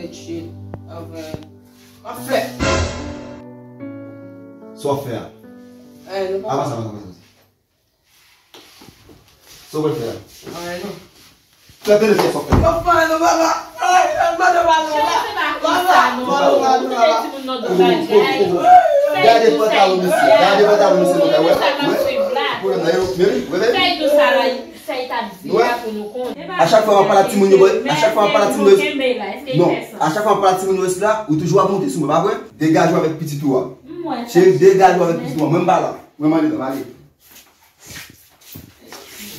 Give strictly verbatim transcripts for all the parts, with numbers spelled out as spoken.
Shit, anfen, m ap fè. Sa w ap fè a? Anyen, nou pa. Apa sa, apa sa, apa sa? Sa w pral fè a? Anyen, non. Fè tande sa w ap fè. Anfen, non, papa. Ay, ay, madan, madan, papa. Papa, madan, madan, papa. Gade pantalon misye. Gade pantalon misye, mwen, wè, wè. Pwoblèm nan, yo, men wi, wè, men. Fèy dous sa la, sa y t ap di la pou nou konnen. A chak fwa w ap pale ak timoun yo, a chak fwa w ap pale ak timoun yo, non, a chak fwa w ap pale ak timoun yo isi la, ou toujou ap monte sou mwen, pa vre? Degaje w avèk pitit ou a. Cheri, degaje w avèk pitit ou a. Mwen, m pa la. Mwen, m andedan, m ale.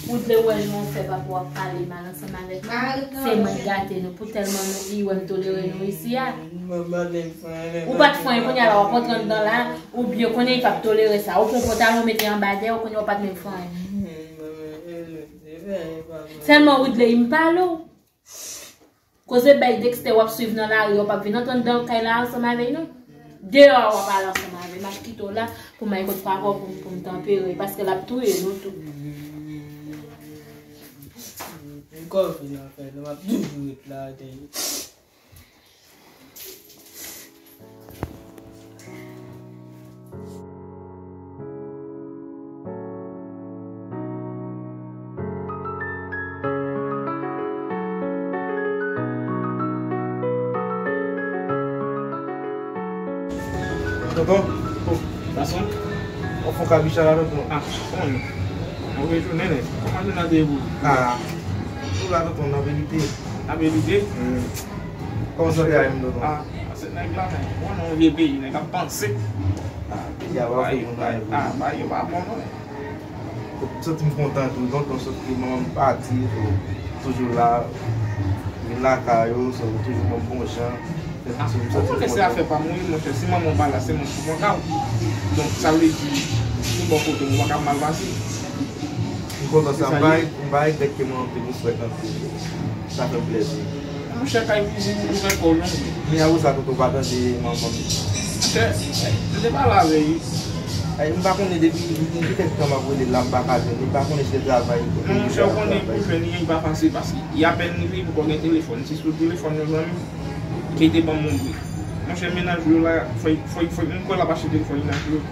Woodley wè jan w fè papa w ap pale mal ansanm avèk nou. Se mwen k gate nou pou tèlman nou, li wè m tolere nou isi a. Ou pa t fè anyen, kounye a la w ap antre anndan la, oubyen konnen li p ap tolere sa. Ou pran pantalon w mete anba dèyè w, kounye a w pa t menm fè anyen. Sèlman Woodley, m pale w. Koze bay Dexter w ap swiv nan lari, w p ap vin antre anndan kay la ansanm avè l, non. Deyò a w ap al ansanm avè l. M ap kite w la pou m al kot papa w pou, pou m tanpere, paske l ap touye nou tou. M kò vin afè, m ap toujou ret la, atè. Tonton, gason, w ap fè yon kabicha la, tonton. Ah, kòman? Move jounen, nèg. Kòman jounen an te ye pou ou? Ah, nou la, tonton, n ap evite. N ap evite? Wi. Kòman sante a ye menm, tonton? Ah, se nèg la, men. Bon, nan yon vye peyi, nèg ap panse. Ah, peyi a pa fè moun anyen pou li. Ah, bagay yo pa bon, non. M santi m kontan tou, tonton, sòf ke manman m pati, so, toujou la, vin lakay ou, so, toujou ban m bon jan. Fè tou, so, m santi m kontan. Ou konnen se afè pa m, wi, monchè. Si manman w pa la, se mwen ki pran ka w. Donk, sa vle di, tout bò kote m, ou pa ka mal pase. M kontan sa, m pa, m pa regrèt ke manman m te gon frè tankou w. Sa fè m plèzi. Monchè, kay vizin ou fè kò w lonje. Men apre sa, tonton, pa tande manman m. Monchè, m te pale avè l. Ay, m pa konnen depi, m gen kèk tan m ap rele l la, m pa ka jwenn li, m pa konnen si l travay, kote li travay. Non, monchè, ou konnen pou jwenn li, li pa fasil, paske li apèn rive, li poko gen telefòn. Se sou telefòn yo jwenn li. Ke te ban m montre. Monchè, mennaj ou yo la, fò, fò, fò, m kwè l ap achte telefòn mennaj ou yo.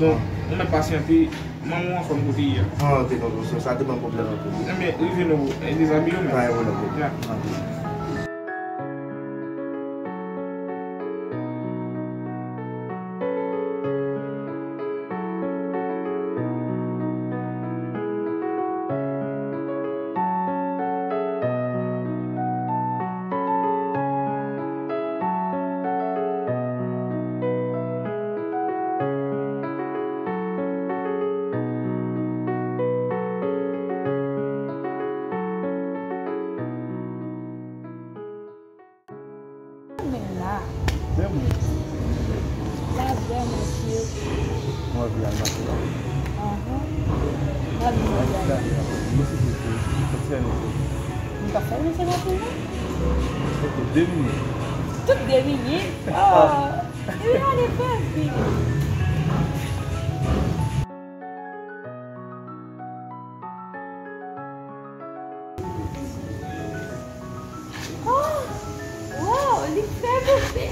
Donk, ou mèt pasyante, manman w anfòm kote l ye a. Ah, ok, tonton, so, sa te ban m pwoblèm anpil. Enben, rive nou, eh, dezabiye w menm. Pa gen pwoblèm, tonton. Ya. Ok. Men la. Vrèman. La vrèman cute. Mwen anvi al mache la. Ahan. Mwen anvi al mache la. Mwen se pou fè. Mwen se pou fè. Mwen pa fè mwen se mache la. Ok, de minit. Tout de minit? Ah. Epi gade fè vit. Oh! Wow, li fè bebe!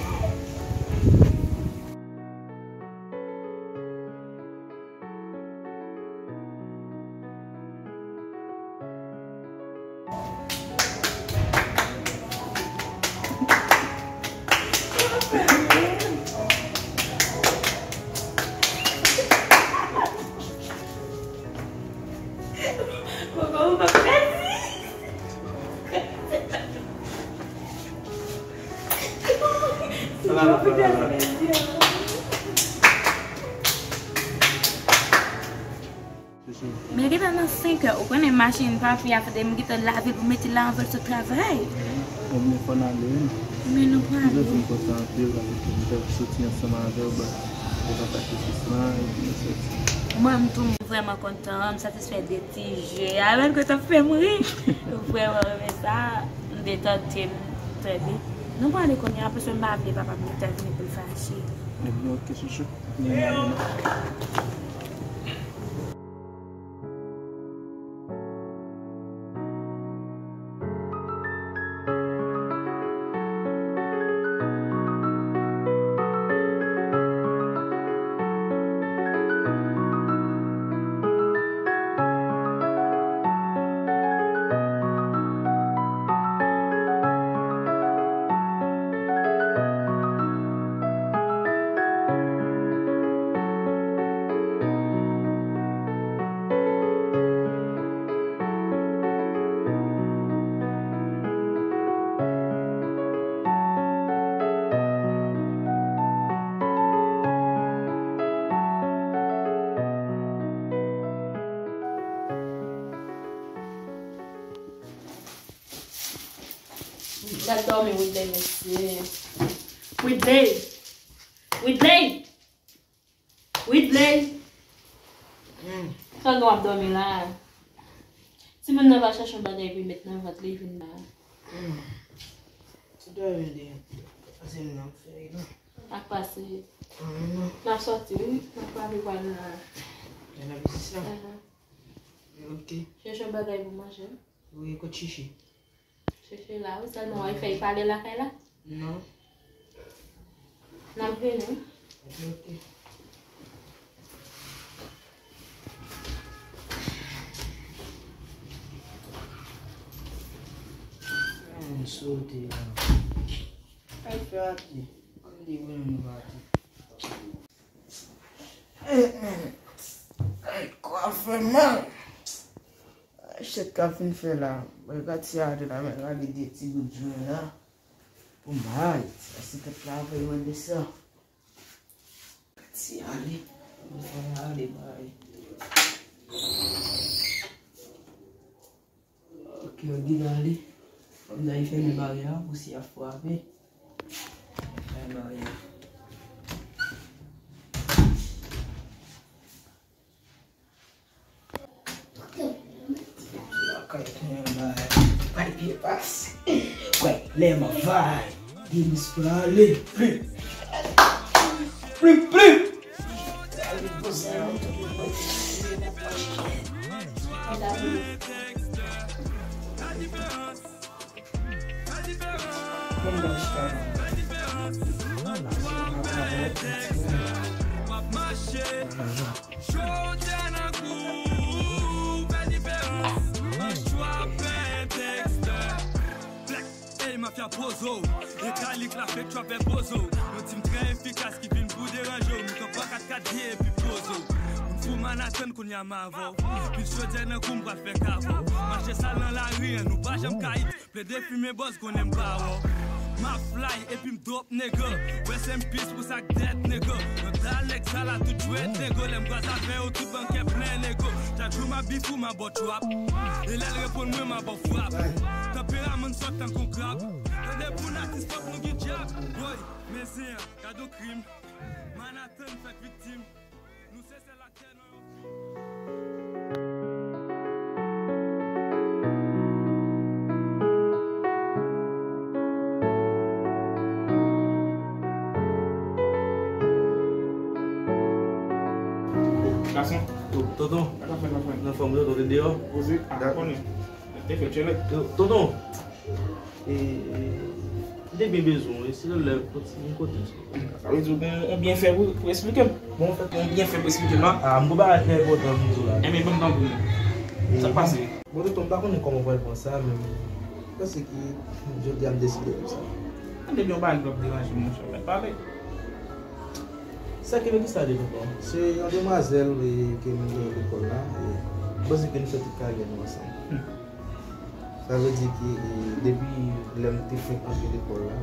Men gentan nan senk è, ou konnen machin papi a, fòk m gentan lave l pou mete l la anvan l sot travay. Bon, men fò n ale, wi. Men nou prale. Jodi m kontan anpil, paske m t ap soti ansanm avè w, bon, pou nou sakrifi lan, epi nou soti. Mwen, m tou, m vrèman kontan, m satisfè de ti je a, menm ke t ap fè m ri. M vrèman renmen sa, m detante m trè byen. Nou prale kounye a, paske m pa vle papa m gentan vini pou l fache. Ebyen, ok, chouchou. Al dòmi, Widley, mesye. Widley! Widley! Widley! Hmm. Sa gen w ap dòmi la? Timoun nan va chache yon bagay pou l met nan vant li vin la. Hmm. Ti dòmi de. Pase m nan fè non. Ak pase. Hmm. N ap sòti, wi. N ap pale pral la. Nan biznis la? Aha. Ok. Chèche yon bagay pou manje. Wi, kot Chichi? Chèche la, wi, sèlman w fè y pale lakay la? Non. N ap vini, wi. Ok, ok. Ann sote la. Ay, fè ati. Ann di wi, nou pati. Ay, kò ap fè mal. Ay, chèt k ap fin fè la. Mwen pati ale la, men rale de ti bout jwen la. Pou m bay. Sa se tèt la ap fè mwen desan. Pati ale. Mwen ale bay. Ok, yo di n ale. Fò m ta fèmen baryè a pou si y ap frape. Fèmen baryè a. Lakay kounye a la, bay pye pase. Kwè, lè m ap bay. Denis prale. Plim. Plim, plim. Ey, mafya pozo, e kalik la fèk trapè pozo. Yon tim trè efikas ki vin pou deranje w. Nou kanpe kat kat byen epi pozo. Moun fou Manhattan kounye a m avè w. Pil chodyè nan kou m pral fè kavò. Mache sal nan lari an, nou pa janm ka it. Plede fimen bòz konnen m pa wè w. M ap fly epi m drop nègè. Rest in peace pou sa k dead nègè. Yon ta nèg sa la tout jwèt nègè. Lè m kwaze avè yo tout bankè plen nègè. Chak jou m ap bif ou m ap ba w trap. E lè l reponn mwen m ap ba w frap. Tanperaman m sòt tankou krab. Tande pou n atis fòk nou gen djab. Woy, men zen an, gad yon krim. Manhattan fèk viktim. Nou se sèl aktè nan yon Gason. Tonton. Sa k ap fèt, sa k ap fèt? Anfòm, tonton, te deyò? Poze, a, konnen. Te fè tchèlè. Tonton. E, e, m te byen bezwen w, e si lè w kontinye kote m. Sa vle di w gen yon byenfè pou, pou eksplike m? Bon, anfèt, yon byenfè pou eksplike m la? A, m gon bagay trè enpòtan pou m di w la. Enben, ban m tanpri. Sa k pase? Bon, tonton, m pa konnen kòman w pral pran sa, men m panse ke jodi a m deside konsa. An, depi yon bagay k ap deranje m, monchè, w mèt pale. Sa ki vle di sa de tonton? Se yon demwazèl, e, ke m gen lekòl la, e, m panse ke nou fè tout karyè nou ansanm. Hmm. Sa vle di ke, e, depi lè m te fenk antre lekòl la,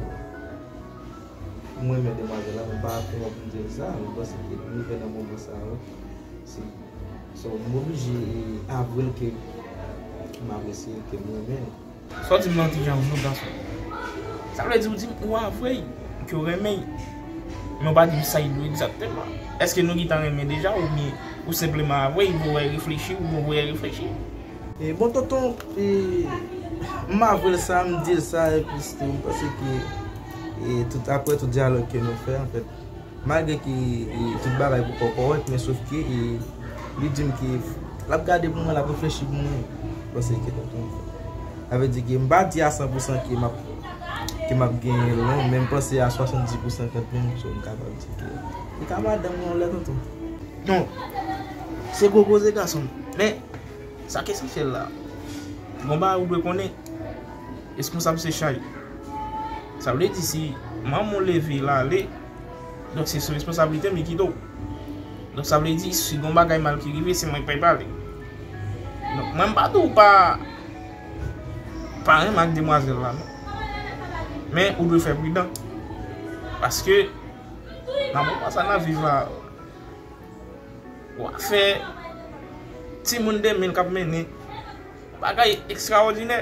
m renmen demwazèl la, men m pa konn pou m di l sa, m panse ke m rive nan moman sa a, wi. Se, so, m oblije, e, avwe l ke m apresye l, ke m renmen l. Sa w di m nan ti jan wi, gason. Sa vle di w di m ou avwe l, ke w renmen l. Men w pa di m sa l dwe egzakteman. Èske nou gentan renmen deja oubyen ou senpleman avwe l, ou voye reflechi, ou voye reflechi? E, bon, tonton, e, m avwe l sa, m di l sa, epi sitou, m panse ke, e, tout, apre tout dyalòg ke nou fè, anfèt, malgre ke, e, tout bagay poko kòrèk, men sof ke, e, li di m ke l ap gade pou mwen, l ap reflechi pou mwen, m panse ke tonton. Sa vle di ke m pa di a san pou san ke m ap, ke m ap genyen l, non, men m panse a swasanndis pou san, senkant pou san, so m kapab di ke li ka madanm mwen yon lè, tonton. Non, se gwo koze, gason m. Men, Sa k esansyèl la, gon bagay ou dwe konnen, responsab se chay. Sa vle di si manman w leve l ale, donk se sou responsablite m li kite w. Donk sa vle di si gon bagay mal ki rive, se mwen k pral pale. Donk mwen m pa di w pa, pa renmen ak demwazèl la non. Men ou dwe fè pridan. Paske nan moman sa n ap viv la, w ap fè timoun demen k ap mennen bagay ekstraòdinè.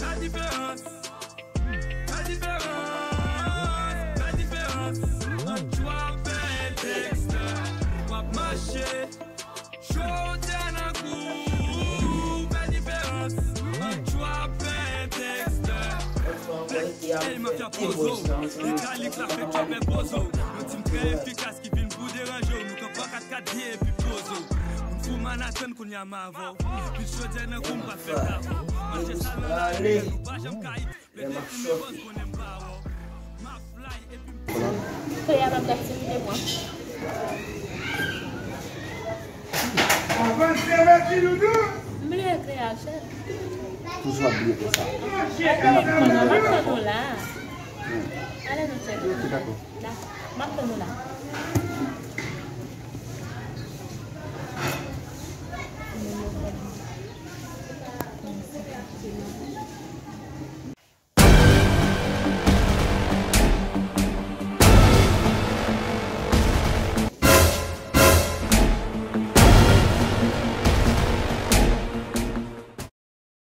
Fè diferans. Fè diferans. Fè diferans. Ant trapè e Dexter. W ap mache. Cho tè nan kou. Fè diferans. Ant trapè e Dexter. Ey, mafya pozo. Italik la fè trapè pozo. Yon tim trè efikas ki vin pou deranje w. Nou kanpe kat kat byen epi poze w. Moun fou Manhattan kounye a m avè w. Plis chodyè nan kou m pa fè kafou. Mache sal nan lari, nou pa janm ka it. Pete fime bòz konnen m pa wè w. M ap fly epi m Kle a p ap gate m de mwa. Avanse, Mèsi Doudou! M bliye kle a, chèf. Toujou ap bliye konsa. Mwen, m ap tann ou la. Ale nou tcheke. Ok, dakò. La, m ap tann ou la.